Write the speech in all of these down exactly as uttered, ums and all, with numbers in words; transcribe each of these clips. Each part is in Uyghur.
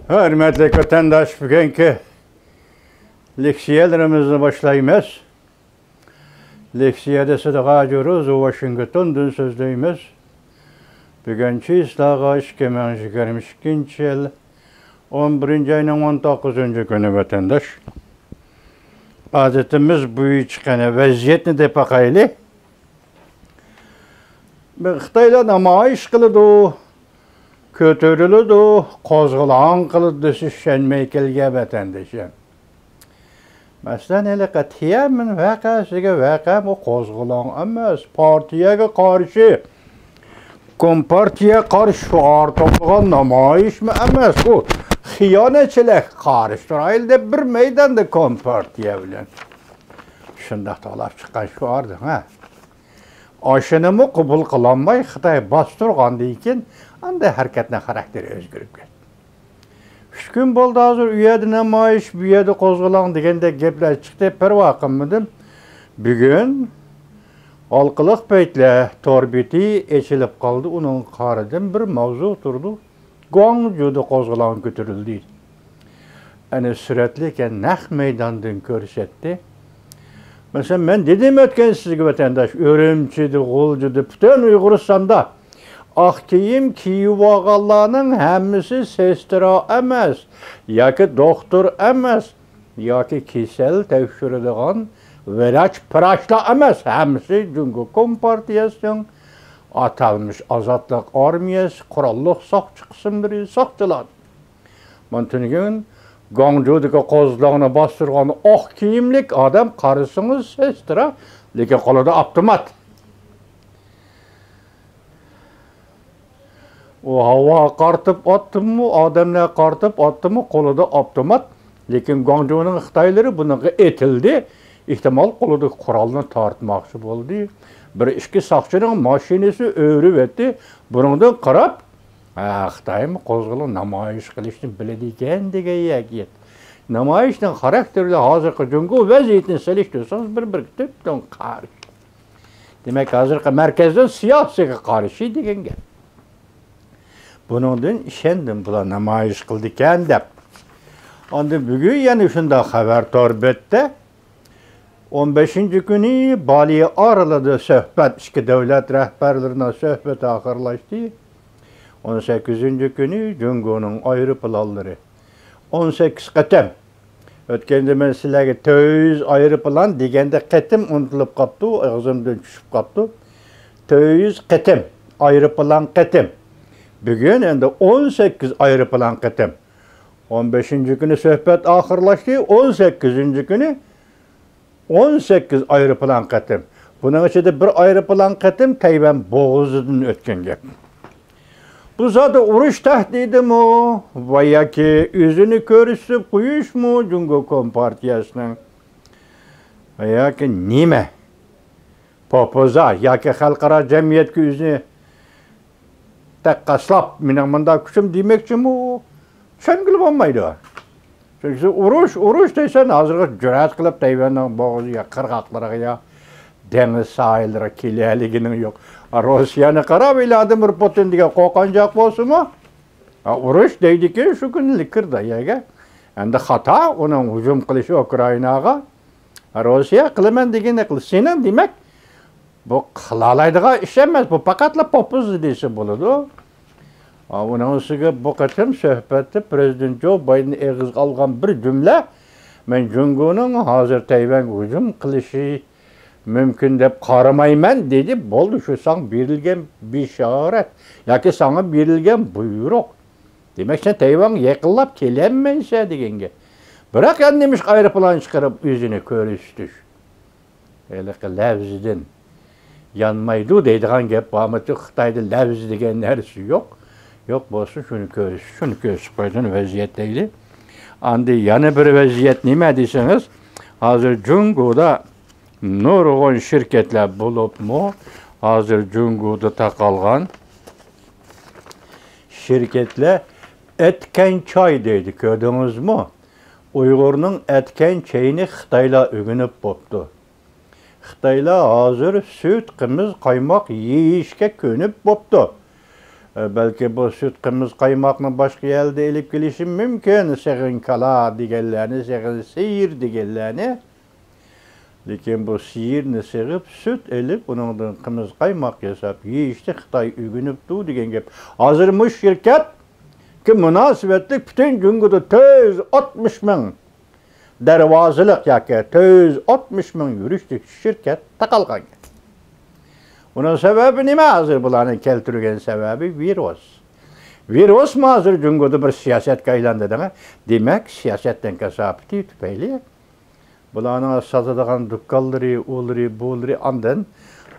ھۆرمەتلىك ۋەتەنداش، بۈگۈنكى لېكسىيەلىرىمىزنى باشلايمىز. لېكسىيەدە سىدىق ھاجى روزى ۋاشىنگتوندىن سۆزلەيمىز. بۈگۈن چىسلاغا ئىككى مىڭ يىگىرمە ئىككىنچى يىل ئون بىرىنچى ئاينىڭ ئون توققۇزىنچى كۈنى ۋەتەنداش. ئادىتىمىز بويىچە قېنى ۋەزىيەتنى دەپ باقايلى. خىتايلار نامايىش قىلىدۇ، كۆتۈرۈلىدۇ، قوزغىلاڭ قىلىدۇ دېسە ئىشەنمەي كەلگەن ۋەتەندىشىم. مەسىلەن، ھېلىقى تيەنئەنمېن ۋەقەسىگە ۋەقە بۇ قوزغىلاڭ ئەمەس، پارتىيەگە قارشى، كومپارتىيە قارشى شوئار توپلىغان نامايىشمۇ ئەمەس، بۇ خىيانەتچىلەرگە قارشى تۇرايلى دەپ بىر مەيداندا كومپارتىيە بىلەن شۇنداق توۋلاپ چىققان شوئاردىن، ھە. ئاشۇنىمۇ قوبۇل قىلالماي خىتاي باستۇرغاندىن كېيىن ئاندىن ھەرىكەتنىڭ خاراكتېرى ئۆزگىرىپ كەتتى. ئۈچ كۈن بولدى ھازىر ئۇ يەردە نامايىش، بۇ يەردە قوزغىلاڭ دېگەندەك گەپلەر چىقتى، پەرۋا قىلمىدىم. بۈگۈن ھالقىلىق پەيتلەر تور بېتى ئېچىلىپ قالدى، ئۇنىڭغا قارىدىم، بىر ماۋزۇ تۇرىدۇ. گۇاڭجۇدا قوزغىلاڭ كۆتۈرۈلدى. ئەنە سۈرەتلىكەن نەق مەيداندىن كۆرسەتتى. مەسىلەن، مەن دېدىم ئۆتكەن سىزگە ۋەتەنداش، ئۈرۈمچىدە، غۇلجىدا، پۈتۈن ئۇيغۇرىستاندا ئاق كىيىم كىيىۋالغانلارنىڭ ھەممىسى سېسترا ئەمەس ياكى دوختۇر ئەمەس ياكى كېسەل تەكشۈرىدىغان ۋراچ پىراچلار ئەمەس، ھەممىسى جۇڭگو كومپارتىيەسىنىڭ ئاتالمىش ئازادلىق ئارمىيەسى قوراللىق ساقچى قىسىملىرى ساقچىلار. مانا تۈنۈگۈن گۇاڭجۇدىكى قوزغىلاڭنى باستۇرغان ئاق كىيىملىك ئادەم قارىسىڭىز سېسترا، لېكىن قولىدا ئاپتومات. ئۇ ھاۋاغا قارىتىپ ئاتتىمۇ، ئادەملەرگە قارىتىپ ئاتتىمۇ، قولىدا ئاپتومات. لېكىن گۇاڭجۇنىڭ خىتايلىرى بۇنىڭغا ئېتىلدى. ئېھتىمال قولىدىكى قورالنى تارتماقچى بولدى. بىر ئىككى ساقچىنىڭ ماشىنىسى ئۆرۈۋەتتى. بۇنىڭدىن قاراپ، ھە، خىتايمۇ قوزغىلىپ نامايىش قىلىشنى بىلىدىكەن دېگەن يەكى. نامايىشنىڭ خاراكتېرى بىلەن ھازىرقى جۇڭگو ۋەزىيىتىنى سېلىشتۇرسىڭىز، بىر-بىرىگە تۈپتىن قارشى. دېمەك، ھازىرقى مەركەزدىن سىياسىيگە قارشى دېگەن گەپ. بۇنىڭدىن ئىشەندىم، بۇلار نامايىش قىلىدىكەن دەپ. ئاندىن بۈگۈن يەنە شۇنداق خەۋەر تور بەتتە. ئون بەشىنچى كۈنى بالى ئارىلىدا سۆھبەت، ئىككى دۆلەت رەھبەرلىرىنىڭ سۆھبىتى ئاخىرلاشتى. ئون سەككىزىنچى كۈنى جۇڭگونىڭ ئايروپىلانلىرى ئون سەككىز قېتىم. ئۆتكەندە مەن سىلەرگە تۆت يۈز ئايروپىلان دېگەندە قېتىم ئۇنتۇلۇپ قاپتۇ، ئېغىزىمدىن چۈشۈپ قاپتۇ. تۆت يۈز قېتىم، ئايروپىلان قېتىم. بۈگۈن ئەمدى ئون سەككىز ئايروپىلان قېتىم. ئون بەشىنچى كۈنى سۆھبەت ئاخىرلاشتى، ئون سەككىزىنچى كۈنى ئون سەككىز ئايروپىلان قېتىم. بۇنىڭ ئىچىدە بىر ئايروپىلان قېتىم تەيۋەن بوغۇزىدىن ئۆتكەن گەپ. بۇ زادى ئۇرۇش تەھدىتىمۇ ۋە ياكى ئۆزىنى كۆرسىتىپ قويۇشمۇ جۇڭگو كومپارتىيەسىنىڭ ۋە ياكى نېمە؟ پوپوزا ياكى خەلقئارا جەمئىيەتكە ئۆزىنى تەققاسلاپ، مېنىڭ مۇنداق كۈچۈم دېمەكچىمۇ؟ چۈشەنگىلى بولمايدۇ. چۈنكى سىز ئۇرۇش، ئۇرۇش دەيسەن، ھازىرغا جۈرئەت قىلىپ تەيۋەننىڭ بوغۇزىغا، قىرغاقلىرىغا يا دېڭىز ساھىللىرىغا كېلەلىگىنىڭ يوق. روسىيەنى قاراپ، ۋلادىمىر پۇتىن دېگەن قورقۇنچاق بولسىمۇ، ھا، ئۇرۇش دەيدىكەن، شۇ كۈنى كىردى يەرگە. ئەمدى خاتا ئۇنىڭ ھۇجۇم قىلىشى ئۇكرائىناغا. روسىيە قىلىمەن دېگىنى قىل. سېنىڭ دېمەك، بۇ قىلالايدىغان ئىش ئەمەس، بۇ پەقەتلا پوپۇز دېسە بولىدۇ. ھا، ئۇنىڭ ئۈستىگە بۇ قېتىم سۆھبەتتە پىرېزىدېنت جو بايدېن ئېغىزغا ئالغان بىر جۈملە، مەن جۇڭگونىڭ ھازىر تەيۋەنگە ھۇجۇم قىلىشى مۇمكىن دەپ قارىمايمەن، دېدى. بولدى، شۇ ساڭا بېرىلگەن بېشارەت ياكى ساڭا بېرىلگەن بۇيرۇق. دېمەك، سەن تەيۋەنگە يېقىنلاپ كېلەلمەيسەن دېگەن گەپ. بىراق، يەنە نېمىشقا ئايروپىلان چىقىرىپ ئۆزىنى كۆرسىتىش؟ ھېلىقى لەۋزىدىن يانمايدۇ دەيدىغان گەپ بارمىتى؟ خىتايدا لەۋز دېگەن نەرسە يوق. يوق بولسا شۇنى كۆرسىتىش، شۇنى كۆرسىتىپ قويسۇن، ۋەزىيەت دەيلى. ئاندىن يەنە بىر ۋەزىيەت نېمە دېسىڭىز، ھازىر جۇڭگودا نۇرغۇن شىركەتلەر بولۇپمۇ، ھازىر جۇڭگودا تاقالغان شىركەتلەر ئەتكەن چاي دەيدۇ، كۆردىڭىزمۇ؟ ئۇيغۇرنىڭ ئەتكەن چېيىنى خىتايلار ئۆگىنىپ بوپتۇ. خىتايلار ھازىر سۈت، قىمىز، قايماق يېيىشكە كۆنۈپ بوپتۇ. بەلكى بۇ سۈت، قىمىز، قايماقنى باشقا يەردە ئېلىپ كېلىشى مۇمكىن، سېغىن كالا دېگەنلەرنى، سېغىن سىيىر دېگەنلەرنى. لېكىن بۇ سىيىرنى سېغىپ، سۈت ئېلىپ، ئۇنىڭدىن قىمىز، قايماق ياساپ يېيىشنى خىتاي ئۆگىنىپتۇ دېگەن گەپ. ھازىر مۇشۇ شىركەتكە مۇناسىۋەتلىك پۈتۈن جۇڭگودا تۆت يۈز ئاتمىش مىڭ دەرۋازىلىق ياكى تۆت يۈز ئاتمىش مىڭ يۈرۈشلۈك شىركەت تاقالغان گەپ. ئۇنىڭ سەۋەبى نېمە؟ ھازىر بۇلارنىڭ كەلتۈرگەن سەۋەبى ۋىرۇس. ۋىرۇسمۇ ھازىر جۇڭگودا بىر سىياسەتكە ئايلاندى دەڭە. دېمەك، سىياسەتنىڭ كاساپىتى تۈپەيلى بۇلارنىڭ ساتىدىغان دۇكانلىرى، ئۇلىرى، بۇلىرى، ئاندىن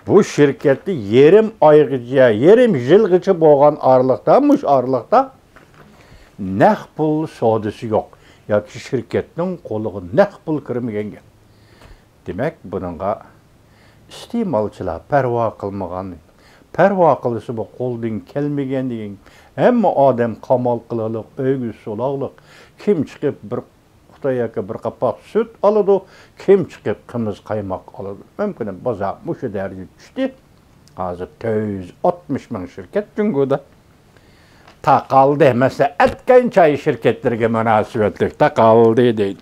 بۇ شىركەتتە يېرىم ئايغىچە، يېرىم يىلغىچە بولغان ئارىلىقتا، مۇشۇ ئارىلىقتا نەق پۇل سودىسى يوق ياكى شىركەتنىڭ قولىغا نەق پۇل كىرمىگەن گەپ. دېمەك، بۇنىڭغا ئىستېمالچىلار پەرۋا قىلمىغان، پەرۋا قىلسىمۇ قولدىن كەلمىگەن دېگەن، ھەممە ئادەم قامال قىلىقلىق، ئۆيگە سولاقلىق، كىم چىقىپ بىر قۇتا ياكى بىر قاپاق سۈت ئالىدۇ، كىم چىقىپ قىمىز قايماق ئالىدۇ. مۇمكىن بازار مۇشۇ دەرىجىگە چۈشتى. ھازىر تۆت يۈز ئاتمىش مىڭ شىركەت جۇڭگودا تاقالدى. مەسىلەن، ئەتكەن چاي شىركەتلىرىگە مۇناسىۋەتلىك تاقالدى دەيدۇ.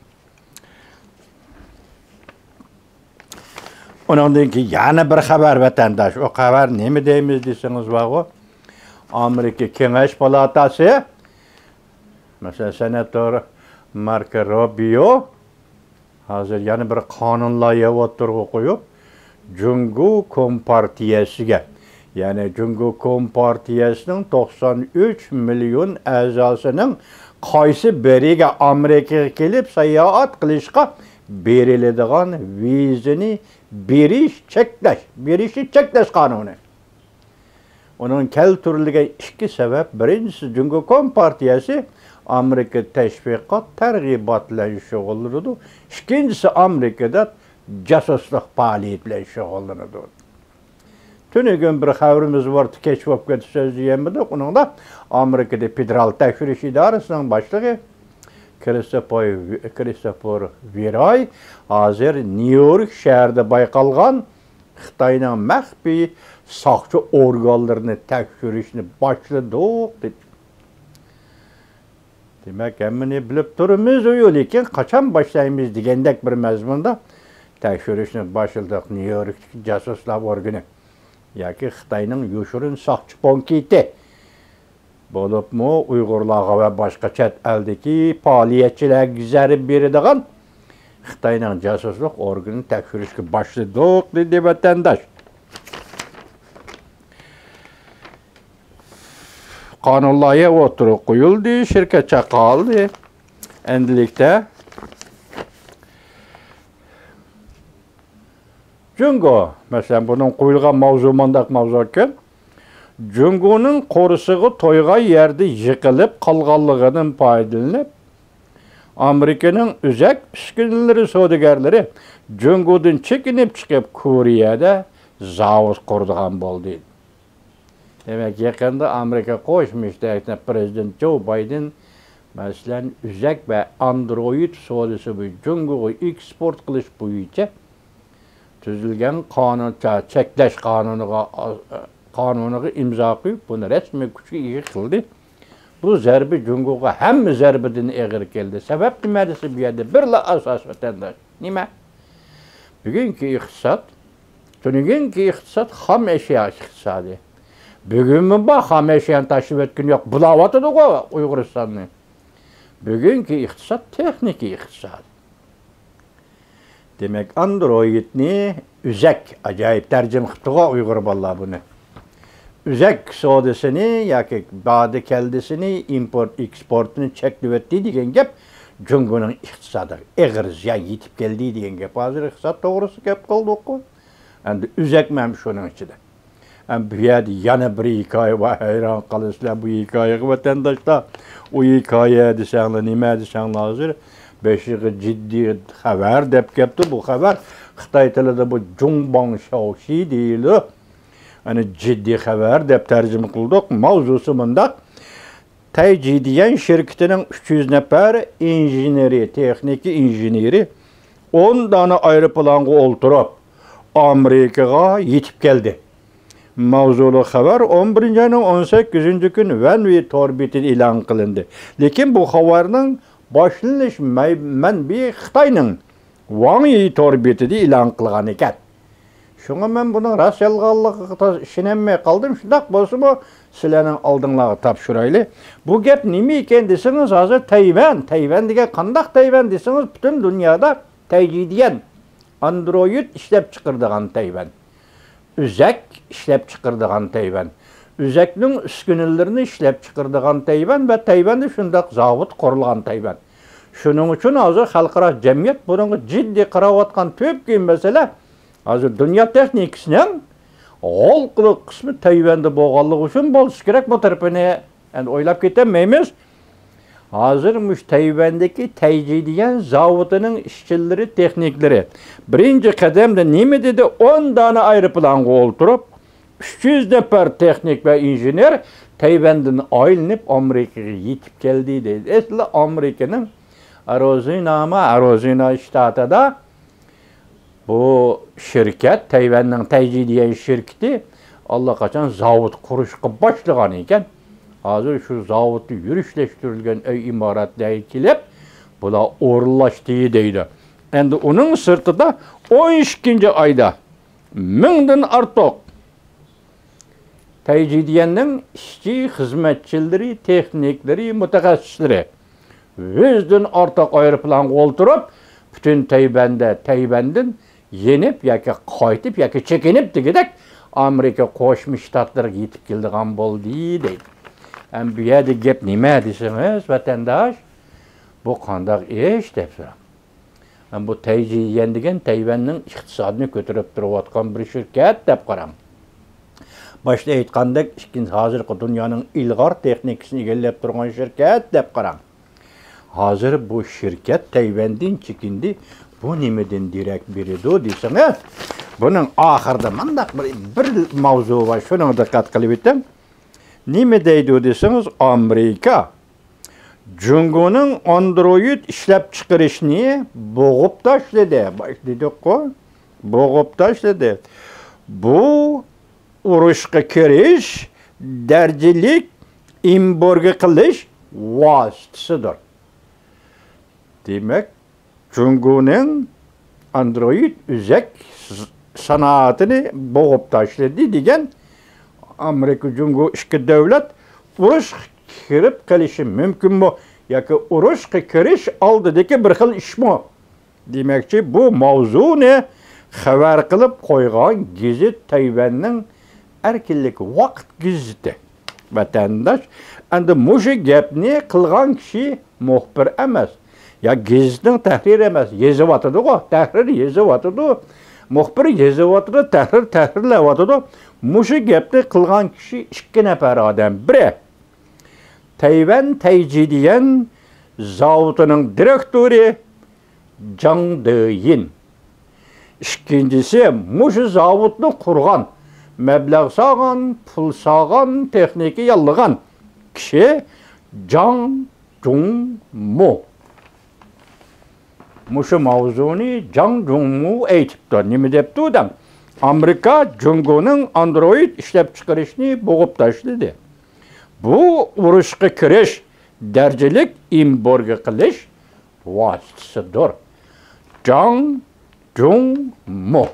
ئۇنىڭدىن كېيىن يەنە بىر خەۋەر، ۋەتەنداش. ئۇ خەۋەر نېمە دەيمىز دېسىڭىز بارغۇ، ئامېرىكا كېڭەش پالاتاسى، مەسىلەن، سېناتور ماركو روبىيو ھازىر يەنە بىر قانۇن لايىھە ئوتتۇرىغا قويۇپ، جۇڭگو كومپارتىيەسىگە، يەنى جۇڭگو كومپارتىيەسىنىڭ توقسان ئۈچ مىليون ئەزاسىنىڭ قايسى بىرىگە ئامېرىكىغا كېلىپ ساياھەت قىلىشقا بېرىلىدىغان ۋىزىنى بېرىش چەكلەش، بېرىشنى چەكلەش قانۇنى. ئۇنىڭ كەلتۈرۈلگەن ئىككى سەۋەب، بىرىنچىسى، جۇڭگو كومپارتىيەسى ئامېرىكا تەشۋىقات، تەرغىبات بىلەن شۇغۇللىنىدۇ. ئىككىنچىسى، ئامېرىكىدا جاسۇسلۇق پائالىيىتى بىلەن شۇغۇللىنىدۇ. تۈنۈگۈن بىر خەۋىرىمىز بار، كەچ بولۇپ كەتتى، سۆزلىيەلمىدۇق. ئۇنىڭدا ئامېرىكىدا فېدېرال تەكشۈرۈش ئىدارىسىنىڭ باشلىقى كرىستوفور، كرىستوفور ۋېراي ھازىر نيۇ يورك شەھىرىدە بايقالغان خىتاينىڭ مەخپىي ساقچى ئورگانلىرىنى تەكشۈرۈشنى باشلىدۇق، دېدى. دېمەك، ھەممىنى بىلىپ تۇرىمىز، ئۇيۇ، لېكىن قاچان باشلايمىز دېگەندەك بىر مەزمۇندا تەكشۈرۈشنى باشلىدۇق. نيۇ يوركتىكى جاسۇسلار ئورگىنى ياكى خىتاينىڭ يوشۇرۇن ساقچى پونكىتى. بولۇپمۇ ئۇيغۇرلارغا ۋە باشقا چەت ئەلدىكى پائالىيەتچىلەرگە زەربە بېرىدىغان خىتاينىڭ جاسۇسلۇق ئورگىنىنى تەكشۈرۈشكە باشلىدۇق، دېدى ۋەتەنداش. قانۇن لايىھە ئوتتۇرىغا قويۇلدى، شىركەت چاقالدى. ئەمدىلىكتە جۇڭگو، مەسىلەن، بۇنىڭ قويۇلغان ماۋزۇ مۇنداق ماۋزۇكەن، جۇڭگونىڭ قورسىقى تويغان يەردە يىقىلىپ قالغانلىقىدىن پايدىلىنىپ، ئامېرىكىنىڭ ئۆزەك ئۈسكۈنىلىرى سودىگەرلىرى جۇڭگودىن چېكىنىپ چىقىپ، كورېيەدە زاۋۇت قۇرىدىغان بولدى. دېمەك، يېقىندا ئامېرىكا قوشما شتاتلىرىنىڭ پىرېزىدېنتى جو بايدېن، مەسىلەن، ئۆزەك ۋە ئاندرويىد سودىسى بويىچە جۇڭگوغا ئېكسپورت قىلىش بويىچە تۈزۈلگەن قانۇن، چا-، چەكلەش قانۇنىغا، قانۇنىغا ئىمزا قويۇپ، بۇنى رەسمىي كۈچكە ئىگە قىلدى. بۇ زەربە جۇڭگوغا ھەممە زەربىدىن ئېغىر كەلدى. سەۋەب نېمە دېسە، بۇ يەردە بىرلا ئاساس، ۋەتەنداش. نېمە؟ بۈگۈنكى ئىقتىساد، تۈنۈگۈنكى ئىقتىساد خام ئەشيا ئىقتىسادى. بۈگۈنمۇ بار خام ئەشيانى تاشلىۋەتكىنى يوق، بۇلاۋاتىدىغۇ ئۇيغۇرىستاننى. بۈگۈنكى ئىقتىساد تېخنىكا ئىقتىسادى. دېمەك، ئاندرويىدنى ئۆزەك، ئاجايىپ تەرجىمە قىپتىغۇ ئۇيغۇر بالىلار بۇنى. ئۆزەك سودىسىنى ياكى بادى كەلدىسىنى، ئىمپورت ئېكسپورتىنى چەكلىۋەتتى دېگەن گەپ جۇڭگونىڭ ئىقتىسادىغا ئېغىر زىيان يېتىپ كەلدى دېگەن گەپ. ھازىر ئىقتىساد توغرىسىدا گەپ قىلدۇققۇ. ئەمدى ئۆزەكمۇ ھەم شۇنىڭ ئىچىدە. ئەمما بۇ يەردە يەنە بىر ھېكايە بار، ھەيران قالىسىلەر بۇ ھېكايىگە، ۋەتەنداشلار. ئۇ ھېكايە دېسەڭلار، نېمە دېسەڭلار، ھازىر بېشىغا جىددىي خەۋەر دەپ كەپتۇ. بۇ خەۋەر خىتاي تىلىدا بۇ جۇڭباڭ شاۋشى دېيىلىدۇ. ئەنە جىددىي خەۋەر دەپ تەرجىمە قىلدۇق. ماۋزۇسى مۇنداق. تەيجىدىيەن شىركىتىنىڭ ئۈچ يۈز نەپەر ئىنژېنېرى، تېخنىكا ئىنژېنېرى ئون دانە ئايروپىلانغا ئولتۇرۇپ، ئامېرىكىغا يېتىپ كەلدى. ماۋزۇلۇق خەۋەر ئون بىرىنچى ئاينىڭ ئون سەككىزىنچى كۈنى ۋەن ۋېي تور بېتىدە ئېلان قىلىندى. لېكىن بۇ خەۋەرنىڭ باشلىنىش مەي-، مەنبىيى خىتاينىڭ ۋاڭ يى تور بېتىدە ئېلان قىلغان ئىكەن. شۇڭا مەن بۇنىڭ راست يالغانلىقىغا تاس-، ئىشىنەلمەي قالدىم. شۇنداق بولسىمۇ، سىلەرنىڭ ئالدىڭلارغا تاپشۇرايلى. بۇ گەپ نېمە ئىكەن دېسىڭىز، ھازىر تەيۋەن، تەيۋەن دېگەن قانداق تەيۋەن دېسىڭىز، پۈتۈن دۇنيادا تەيجى دېگەن ئاندرويىد ئىشلەپ چىقىرىدىغان تەيۋەن. ئۈزەك ئىشلەپ چىقىرىدىغان تەيۋەن. ئۈزەكنىڭ ئۈسكۈنىلىرىنى ئىشلەپ چىقىرىدىغان تەيۋەن ۋە تەيۋەندە شۇنداق زاۋۇت قۇرۇلغان تەيۋەن. شۇنىڭ ئۈچۈن ھازىر خەلقئارا جەمئىيەت بۇنىڭغا جىددىي قاراۋاتقان تۈپكى مەسىلە، ھازىر دۇنيا تېخنىكىسىنىڭ غالقىلىق قىسمى تەيۋەندە بولغانلىقى ئۈچۈن بولسا كېرەك، بۇ تەرىپىنى ئەمدى ئويلاپ كېتەلمەيمىز. ھازىر مۇشۇ تەيۋەندىكى تەيجى دېگەن زاۋۇتىنىڭ ئىشچىلىرى، تېخنىكلىرى بىرىنچى قەدەمدە نېمە دېدى؟ ئون دانە ئايروپىلانغا ئولتۇرۇپ، ئۈچ يۈز نەپەر تېخنىك ۋە ئىنژېنېر تەيۋەندىن ئايلىنىپ ئامېرىكىغا يېتىپ كەلدى دەيدۇ. ئەسلى ئامېرىكىنىڭ ئارىزونا، ئارىزونا شتاتىدا بۇ شىركەت، تەيۋەننىڭ تەيجى دېگەن شىركىتى ئاللىقاچان زاۋۇت قۇرۇشقا باشلىغان ئىكەن. ھازىر شۇ زاۋۇتنى يۈرۈشلەشتۈرۈلگەن ئۆي ئىمارەتلەرگە كېلىپ، بۇلار ئورۇنلاشتى دەيدۇ. ئەمدى ئۇنىڭ سىرتىدا ئون ئىككىنچى ئايدا مىڭدىن ئارتۇق تەيجى دېگەننىڭ ئىشچى، خىزمەتچىلىرى، تېخنىكلىرى، مۇتەخەسسىسلىرى يۈزدىن ئارتۇق ئايروپىلانغا ئولتۇرۇپ، پۈتۈن تەيۋەندە، تەيۋەندىن يېنىپ ياكى قايتىپ ياكى چېكىنىپ دېگۈدەك ئامېرىكا قوشما شتاتلىرىغا يېتىپ كېلىدىغان بولدى دەيدۇ. ئەمدى بۇ يەردە گەپ نېمە دېسىڭىز، ۋەتەنداش، بۇ قانداق ئىش دەپ سوراڭ. ئەمدى بۇ تەيجى يۈەن دېگەن تەيۋەننىڭ ئىقتىسادىنى كۆتۈرۈپ تۇرۇۋاتقان بىر شىركەت دەپ قاراڭ. باشتا ئېيتقاندەك، ئىككىنچى، ھازىرقى دۇنيانىڭ ئىلغار تېخنىكىسىنى ئىگىلەپ تۇرغان شىركەت دەپ قاراڭ. ھازىر بۇ شىركەت تەيۋەندىن چېكىندى. بۇ نېمىدىن دېرەك بېرىدۇ دېسىڭىز، بۇنىڭ ئاخىرىدا مۇنداق بىر، بىر ماۋزۇ بار، شۇنىڭغا دىققەت قىلىۋېتىڭ. نېمە دەيدۇ دېسىڭىز، ئامېرىكا جۇڭگونىڭ ئاندرويىد ئىشلەپچىقىرىشىنى بوغۇپ تاشلىدى. باش دېدۇققۇ، بوغۇپ تاشلىدى. بۇ ئۇرۇشقا كىرىش دەرىجىلىك ئېمبارگو قىلىش ۋاسىتىسىدۇر. دېمەك، جۇڭگونىڭ ئاندرويىد ئۆزەك سانائىتىنى بوغۇپ تاشلىدى دېگەن ئامېرىكا، جۇڭگو ئىككى دۆلەت ئۇرۇشقا كىرىپ قېلىشى مۇمكىنمۇ ياكى ئۇرۇشقا كىرىش ئالدىدىكى بىر خىل ئىشمۇ؟ دېمەكچى، بۇ ماۋزۇنى خەۋەر قىلىپ قويغان گېزىت تەيۋەننىڭ ئەركىنلىك ۋاقىت گېزىتى. ۋەتەنداش، ئەمدى مۇشۇ گەپنى قىلغان كىشى مۇخبىر ئەمەس. يا گېزىتنىڭ تەھرىرى ئەمەس. يېزىۋاتىدىغۇ، تەھرىر يېزىۋاتىدۇ. مۇخبىر يېزىۋاتىدۇ، تەھرىر تەھرىرلەۋاتىدۇ. مۇشۇ گەپنى قىلغان كىشى ئىككى نەپەر ئادەم. بىرى، تەيۋەن تەيجى دېگەن زاۋۇتىنىڭ دىرېكتورى جاڭ دېيىن. ئىككىنچىسى، مۇشۇ زاۋۇتنى قۇرغان، مەبلەغ سالغان، پۇل سالغان، تېخنىكا ياللىغان كىشى جاڭ جۇڭمۇ. مۇشۇ ماۋزۇنى جاڭ جۇڭمۇ ئېيتىپتۇ. نېمە دەپتۇ دەڭ؟ ئامېرىكا جۇڭگونىڭ ئاندرويىد ئىشلەپچىقىرىشىنى بوغۇپ تاشلىدى. بۇ ئۇرۇشقا كىرىش دەرىجىلىك ئېمبارگو قىلىش ۋاسىتىسىدۇر. جاڭ جۇڭمۇ.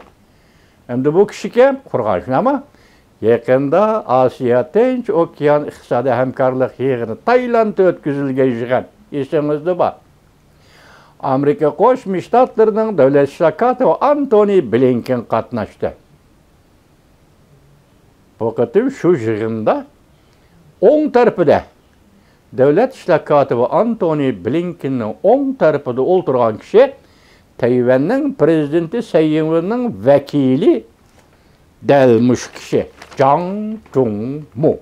ئەمدى بۇ كىشىكەن قۇرغان، شۇنداقمۇ؟ يېقىندا ئاسىيا تىنچ ئوكيان ئىقتىسادىي ھەمكارلىق يىغىنى تايلاندتا ئۆتكۈزۈلگەن يىغىن ئېسىڭىزدە بار. ئامېرىكا قوشما شتاتلىرىنىڭ دۆلەت ئىشلار كاتىپى ئانتونى بلىنكېن قاتناشتى. بۇ قېتىم شۇ يىغىندا ئوڭ تەرىپىدە، دۆلەت ئىشلار كاتىپى ئانتونى بلىنكېننىڭ ئوڭ تەرىپىدە ئولتۇرغان كىشى تەيۋەننىڭ پىرېزىدېنتى سەي ئىڭۋېننىڭ ۋەكىلى، دەل مۇشۇ كىشى، جاڭ جۇڭمۇ.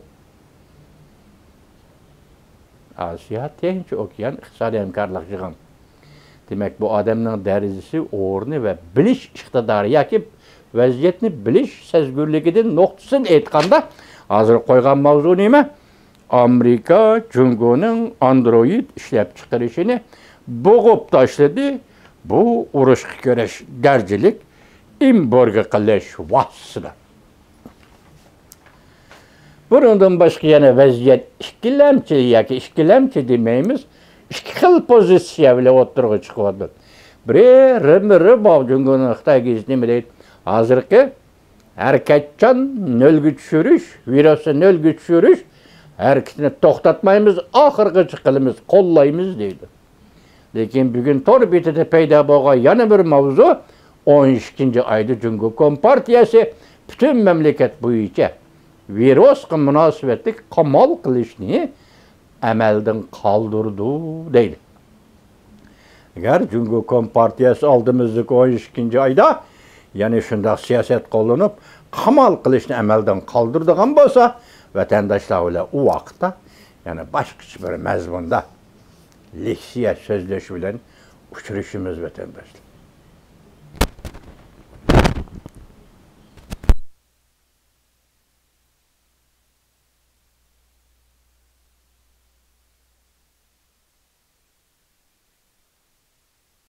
ئاسىيا تىنچ ئوكيان ئىقتىسادىي ھەمكارلىق يىغىن. دېمەك، بۇ ئادەمنىڭ دەرىجىسى، ئورنى ۋە بىلىش ئىقتىدارى ياكى ۋەزىيەتنى بىلىش سەزگۈرلۈكىدىن، نۇقتىسىدىن ئېيتقاندا، ھازىر قويغان ماۋزۇ نېمە؟ ئامېرىكا جۇڭگونىڭ ئاندرويىد ئىشلەپچىقىرىشىنى بوغۇپ تاشلىدى. بۇ ئۇرۇشقا كىرىش دەرىجىلىك ئېمبارگو قىلىش ۋاسىتىسىدۇر. بۇنىڭدىن باشقا يەنە ۋەزىيەت ئىككىلەمچى ياكى ئىككىلەمچى دېمەيمىز، ئىككى خىل پوزىتسىيە بىلەن ئوتتۇرىغا چىقىۋاتىدۇ. بىرى، رىمبىرى بار جۇڭگونىڭ خىتاي گېزىتى نېمە دەيدۇ؟ ھازىرقى ھەرىكەتچان نۆلگە چۈشۈرۈش، ۋىرۇسنى نۆلگە چۈشۈرۈش ھەرىكىتىنى توختاتمايمىز، ئاخىرغىچە قىلىمىز، قوللايمىز دەيدۇ. لېكىن بۈگۈن تور بېتىدە پەيدا بولغان يەنە بىر ماۋزۇ، ئون ئىككىنچى ئايدا جۇڭگو كومپارتىيەسى پۈتۈن مەملىكەت بويىچە ۋىرۇسقا مۇناسىۋەتلىك قامال قىلىشنى ئەمەلدىن قالدۇرىدۇ دەيدۇ. ئەگەر جۇڭگو كومپارتىيەسى ئالدىمىزدىكى ئون ئىككىنچى ئايدا يەنە شۇنداق سىياسەت قوللىنىپ، قامال قىلىشنى ئەمەلدىن قالدۇرىدىغان بولسا، ۋەتەنداشلار بىلەن ئۇ ۋاقىتتا يەنە باشقىچە بىر مەزمۇندا لېكسىيە سۆزلەش بىلەن ئۇچرىشىمىز، ۋەتەنداشلار.